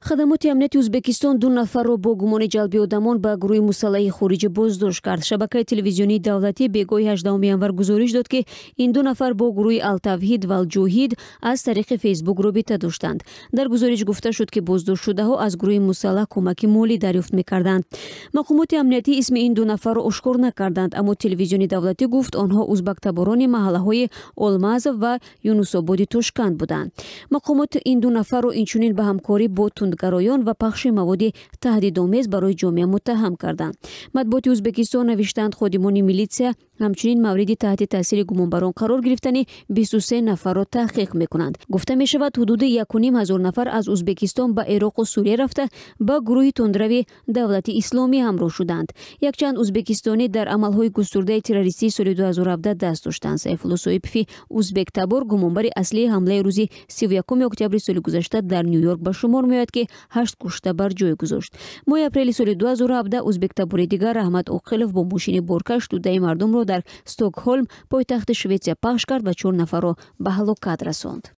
Хадамоти амнияти Ӯзбекистон ду нафарро бо гумони ҷалби одамон ба гурӯҳи мусаллаҳи хориҷӣ боздошт кард. Шабакаи телевизионии давлатӣ бегоҳи 18 январ гузориш дод, ки ин ду нафар бо гурӯҳи Алтавҳид валҷуҳид аз тариқи Фейсбук робита доштанд. Дар гузориш гуфта шуд, ки боздоштшудаҳо аз гурӯҳи мусаллаҳ кӯмаки молӣ дарёфт мекарданд. Мақомоти амниятӣ исми ин ду нафарро ошкор накарданд, аммо телевизиони давлатӣ гуфт, онҳо узбактаборони маҳаллаҳои Олмазов ва Юнусободи Тошканд буданд. Мақомот ин ду нафарро инчунин ба ҳамкорӣ бо тундгароён ва пахши маводи таҳдидомез барои ҷомеа муттаҳам карданд. Матбуоти Ӯзбекистон навиштаанд, ходимони милитсия ҳамчунин мавриди таҳти таъсири гумонбарон қарор гирифтани 23 нафарро таҳқиқ мекунанд. Гуфта мешавад, ҳудуди 1500 нафар аз Ӯзбекистон ба Ироқу Сурия рафта, ба гурӯҳи тундрави Давлати Исломӣ ҳамроҳ шуданд. Якчанд ӯзбекистонӣ дар амалҳои густурдаи террористии соли 2017 даст доштанд. Сайфулло Соипови узбектабор гумонбари аслии ҳамлаи рӯзи 31 октябри соли гузашта дар Ню-Йорк ба шумор меояд, ки ҳашт кушта бар ҷой гузошт. Моҳи апрели соли 2017 узбектабори дигар, Раҳмат Оқилов, бо мошини боркаш тӯдаи мардумро дар Стокҳолм, пойтахти Шветсия, пахш кард ва чор нафарро ба ҳалокат расонд.